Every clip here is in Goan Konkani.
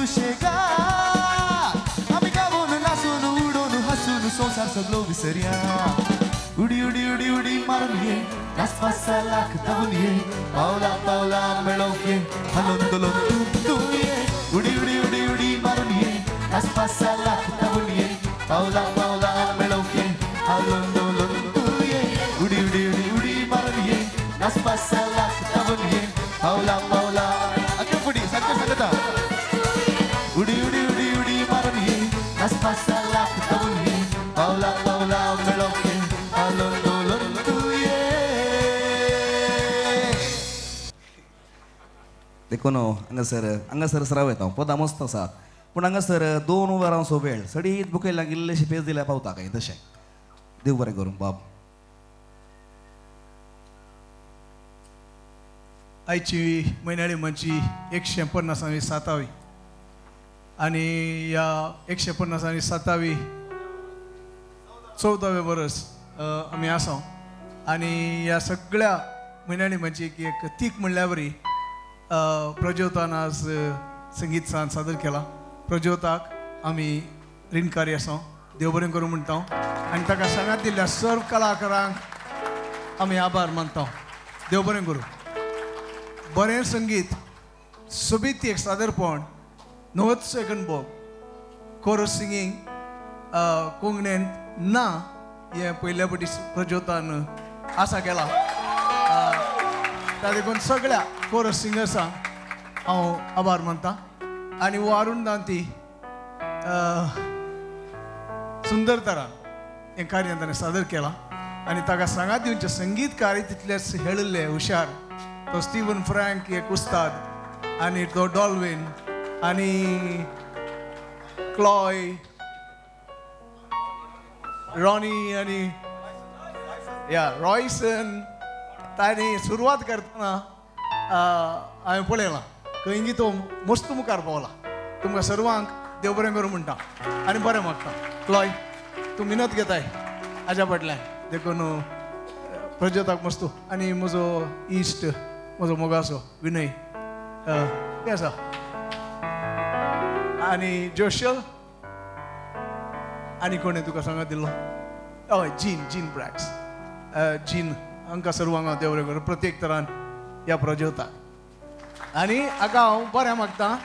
सुशेगाद आमी गावून नाचून उडोवन हासून संवसार सगळो विसरया उडी उडी उडी उडी मारून ये नाचपा सालाक धांवून ये पावला पावला मेळोवंक ये हालोन धोलोन तूं तूं ये उडी उडी उडी उडी मारून ये नाचपा सालाक धांवून ये पावला पावला मेळोवंक ये हालोन धोलोन तूं ये उडी उडी उडी उडी मारून ये नाचपा सालाक धांवून ये पावला पावला अख्खे फुडी सारकें सांगता उडी उडी उडी उडी मारून ये नाचपा सालाक धांवून ये पावला पावला मेळोवंक ये हालोन धोलोन तूं ये. देखून हांगासर हांगासर सराव येता पदां मस्त आसात पूण हांगासर 2 वरांचो वेळ सडीत बुकयल्याक इल्लेशे पेज दिल्यार पावता काय तशें. देव बरें करूं बाब. आयची म्हयन्याळी म्हणची 150 सातावी आनी ह्या 150 सातावी 14वें वर्स आमी आसा आनी ह्या सगळ्या म्हयन्याळी म्हणची एक तीक म्हणल्या वरी प्रज्योतान आज संगीत सांज सादर केला. प्रज्योताक आमी रिणकारी आसा, देव बरें करूं म्हणटा आनी ताका सांगात दिल्ल्या सर्व कलाकारांक आमी आभार मानता. देव बरें करूं. बरें संगीत, सोबीत एक सादरपण, 90 सेकंड बोब कोरस सिंगींग कोंकणींत ना हें पयल्या फावटी प्रज्योतान आसा केला. त्या देखून सगळ्या कोरस सिंगर्सांक हांव आभार मानता. आनी हो अरुण दांती सुंदर तरान हें कार्य ताणें सादर केलां आनी ताका सांगात दिवचें संगीतकार तितलेच हेळिल्ले हुशार तो स्टीवन फ्रँक एक उस्ताद आनी तो डॉल्विन आनी क्लॉय रॉनी आनी या रॉयसन ताणें सुरवात करतना हांवें पळयलां खंयगी तो मस्त मुखार पावला. तुमकां सर्वांक देव बरें करूं म्हणटा आनी बरें मागता. क्लॉय तूं मिनत घेताय हाज्या फाटल्यान देखून प्रज्योताक मस्त आनी म्हजो इश्ट म्हजो मोगाचो विनय ते आसा आनी जोशल आनी कोणें तुका सांगात दिल्लो हय जीन जीन ब्रॅक्स जीन हांकां सर्वांक हांव देव बरें करूं प्रत्येक तरान ह्या प्रज्योताक. आनी हाका हांव बरें मागता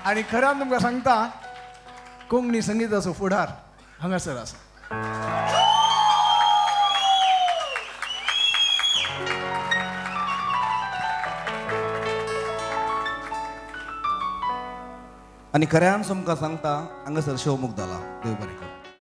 आनी खऱ्यान तुमकां सांगता कोंकणी संगिताचो फुडार हांगासर आसा. आनी खऱ्यान तुमकां सांगता हांगासर शिवमुख जाला. देव बरें करूं.